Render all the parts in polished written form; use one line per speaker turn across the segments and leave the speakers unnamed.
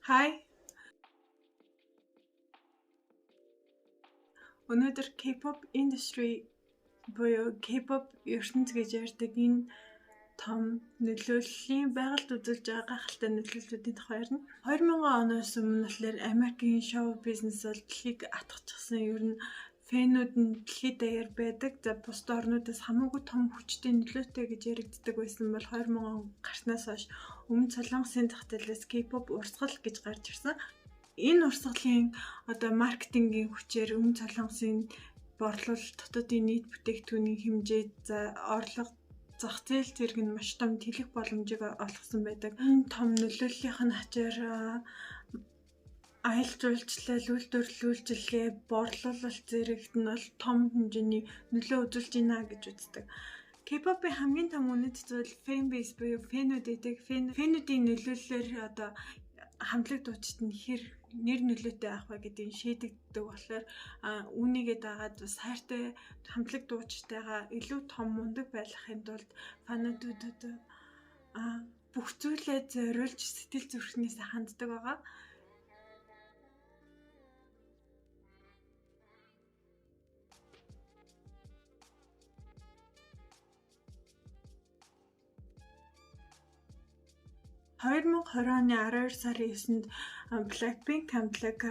Hi. Өнөөдөр K-pop industry буюу K-pop ертөнц гэж ярьдаг энэ том нөлөөллийн байгальд үзүүлж байгаа гайхалтай нөлөөллүүдийн тухай ярина. 2000 оноос өмнө болохоор Америкийн шоу бизнес бол дэлхийг атгачихсан, ер нь fan үүд нь дэлхийд даяар байдаг. За, бусад орнуудаас хамаагүй том хүчтэй нөлөөтэй гэж яригддаг байсан бол 2000 он гарснаас хойш Өмнөд Солонгосын зах зээлээс K-pop урсгал гэж гарч ирсэн. Энэ урсгалын одоо маркетингийн хүчээр Өмнөд Солонгосын борлуулалт, дотоодын нийт бүтээгдэхүүний хэмжээ, за орлого, зах зээл зэрэг нь маш том тэлэх боломжийг олгосон байдаг. Энэ том нөлөөллийнх нь ачаар аялал жуулчлал, үйлдвэрлэл, үйлчилгээ, борлуулалт зэрэгт нь бол том хэмжээний нөлөө үзүүлж байна гэж үздэг. K-pop-ын хамгийн том үнэт зүйл fan base буюу fan үүд байдаг. Fan үүдийн нөлөөллөөр одоо хамтлаг дуучид нь хэр нэр нөлөөтэй авах вэ гэдгийг шийдэгддэг болохоор үүнийгээ дагаад бас хайртай хамтлаг дуучдтайгаа илүү том мундаг байлгахын тулд фанатууд одоо бүх зүйлээ зориулж сэтгэл зүрхнээс ханддаг байгаа. 2020 оны 12 сарын 9-нд Blackpink хамтлаг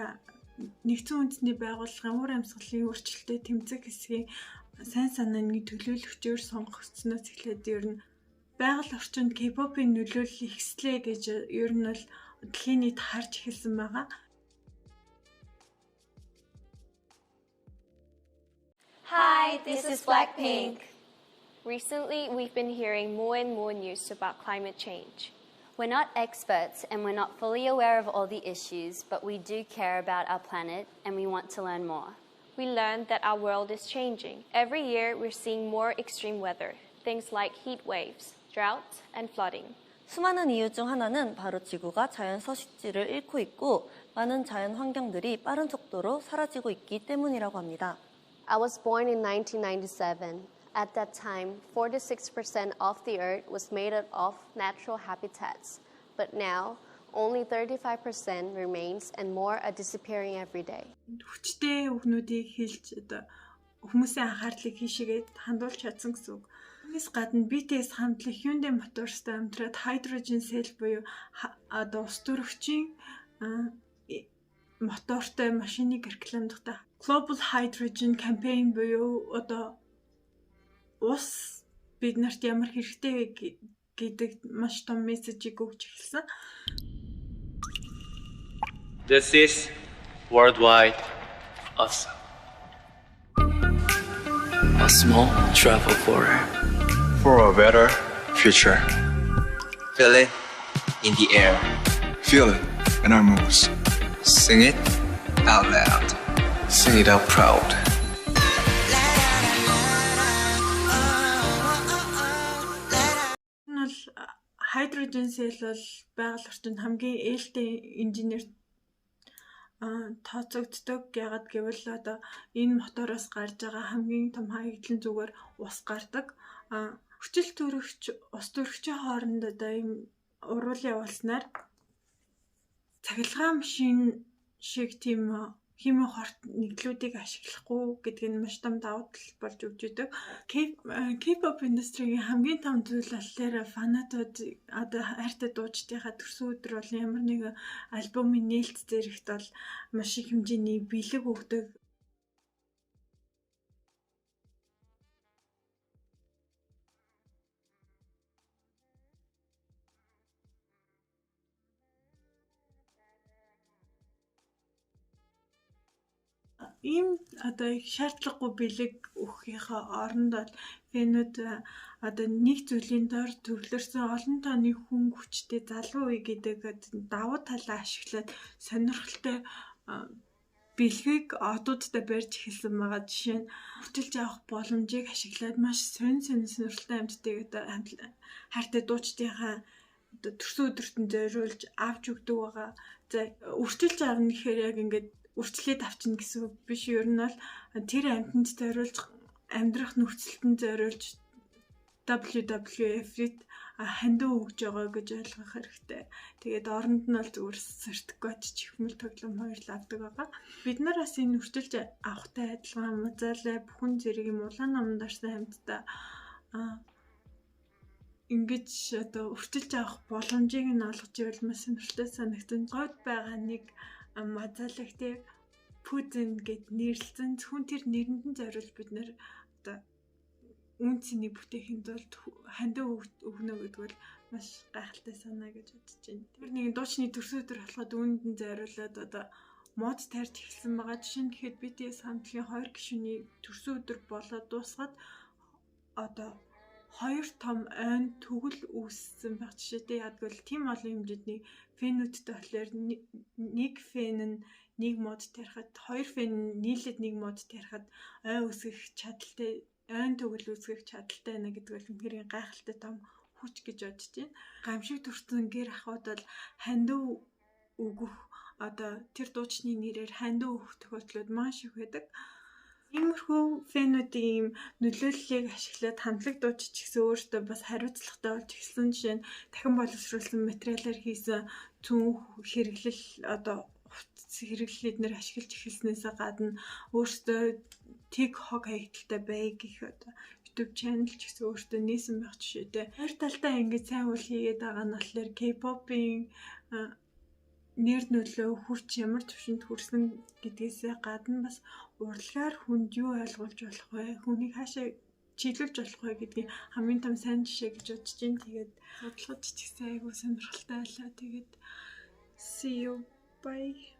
Нэгдсэн Үндэсний Байгууллагын уур амьсгалын өөрчлөлтөд тэмцэх хэсгийн сайн санааны төлөөлөгчөөр сонгогдсоноос эхлээд ер нь байгаль орчинд K-pop-ын нөлөөлөл ихслээ гэж ер нь бол дэлхийн нийт харж эхэлсэн байгаа.
Hi, this is Blackpink.
Recently, we've been hearing more and more news about climate change.
We're not experts and we're not fully aware of all the issues, but we do care about our planet and we want to learn more.
We learned that our world is changing. Every year, we're seeing more extreme weather, things like heat waves, droughts, and flooding.
수많은 이유 중 하나는 바로 지구가 자연 서식지를 잃고 있고 많은 자연 환경들이 빠른 속도로 사라지고 있기 때문이라고 합니다.
I was born in 1997. At that time, 46% of the earth was made up of natural habitats. But now, only 35% remains and more are disappearing every day.
Хүчтэй үгнүүдийг хэлж одоо хүмүүсийн анхаарлыг хийшээгээ хандуулж чадсан гэсэн үг. Үүнээс гадна BTS хамтлаг Hyundai Motors-тай хамтраад hydrogen cell буюу одоо ус төрөгчийн мотортой машиныг рекламдахдаа Global Hydrogen Campaign буюу одоо ус бид нарт ямар хэрэгтэй вэ гэдэг маш том мессежийг өгч эхэлсэн.
This is worldwide awesome.
A small travel
For a better future.
Feel it in the air.
Feel it in our moves.
Sing it out loud.
Sing it out proud.
Энэ бол hydrogen cell бол байгаль орчинд хамгийн ээлтэй инженер тооцогддог. Яагаад гэвэл одоо энэ мотороос гарч байгаа хамгийн том хаягдлын зүгээр ус гардаг. Хүчил төрөгч, ус төрөгчийн хооронд одоо ийм уруул явуулснаар цахилгаан машин шиг тийм химийн хорт нэгдлүүдийг ашиглахгүй гэдэг нь маш том давуу тал болж өгч өгдөг. K-pop industry-гийн хамгийн том зүйл болохоор фанатууд одоо хайртай дуучдынхаа төрсөн өдөр бол ямар нэгэн альбомын нээлт зэрэгт бол маш их хэмжээний бэлэг өгдөг. Ийм одоо их шаардлагагүй бэлэг өгөхийнхөө оронд бол fan үүд одоо нэг зүйлийн дор төвлөрсөн олон тооны хүн хүчтэй залуу үе гэдэг давуу талаа ашиглаад сонирхолтой бэлгийг одуудтай барьж эхэлсэн байгаа. Жишээ нь үрчилж авах боломжийг ашиглаад маш сонин сонин сонирхолтой амьтдыг одоо хайртай дуучдынхаа одоо төрсөн өдөрт нь зориулж авч өгдөг байгаа. За, үрчилж авна гэхээр яг ингээд үрчлээд авчна гэсэн үг биш. Ер нь бол тэр амьтанд зориулж амьдрах нөхцөлд нь зориулж WWF-д хандив өгж байгаа гэж ойлгох хэрэгтэй. Тэгээд оронд нь бол зүгээр сертификат, чихмэл, тоглоом хоёр л авдаг байгаа. Бид нар бас энэ өрчилж авахтай адилхан музайлай бүхэн зэрэг юм улаан номонд орсон амьтдаа ингэж одоо өрчилж авах боломжийг нь олгож ивэл маш сонирхолтой санагдсан. Говьд байгаа нэг мазалаг те Пүзэн гэд нэрлэлсэн. Зөвхөн тэр нэрэнд нь зориулж бид нэр одоо үн цэнийг бүтээхийн тулд хандив өгнө гэдэг бол маш гайхалтай санаа гэж бодож байна. Тэр нэгэн дуучны төрсөн өдөр болоход үүнд нь зориулаад одоо мод тарьж эхэлсэн байгаа. Жишээ нь гэхэд BTS хамтлагийн 2 гишүүний төрсөн өдөр болоод дуусгаад одоо 2 том ойн төгөл үүссэн байх жишээтэй. Ядгвал тийм олон хэмжээний фэнүүдтэй болохоор нэг фэн нь нэг мод тарихад, хоёр фэн нь нийлээд нэг мод тарихад ой үүсгэх чадaltaй, ойн төгөл үүсгэх чадaltaй байна гэдэг бол үнэхээр гайхалтай том хүч гэж бодож байна. Гамшиг төрсөн гэр ахуйд бол хандив өгөх, одоо тэр дуучны нэрээр хандив өгөх тохиолдлууд маш их байдаг. Иймэрхүү фэнүүдийн ийм нөлөөллийг ашиглаад хамтлаг дууч ч гэсэн өөртөө бас хариуцлагатай болж эхэлсэн. Жишээ нь дахин боловсруулсан материалаар хийсэн цүнх хэрэглэл, одоо хувцас хэрэглэл эднэр ашиглаж эхэлснээсээ гадна өөртөө тэг хог хаягдaltaй бай гэх одоо YouTube channel ч гэсэн өөртөө нээсэн байх жишээтэй. Хоёр талдаа ингэж сайн үйл хийгээд байгаа нь болохоор K-pop-ын нэр нөлөө хүч ямар түвшинд хүрсэн гэдгээсээ гадна бас урлагаар хүнд юу ойлгуулж болох вэ? Хүнийг хаашаа чиглүүлж болох вэ гэдгийг хамгийн том сайн жишээ гэж бодож байна. Тэгээд судлахад ч гэсэн айгүй сонирхолтой байлаа. Тэгээд see you, bye.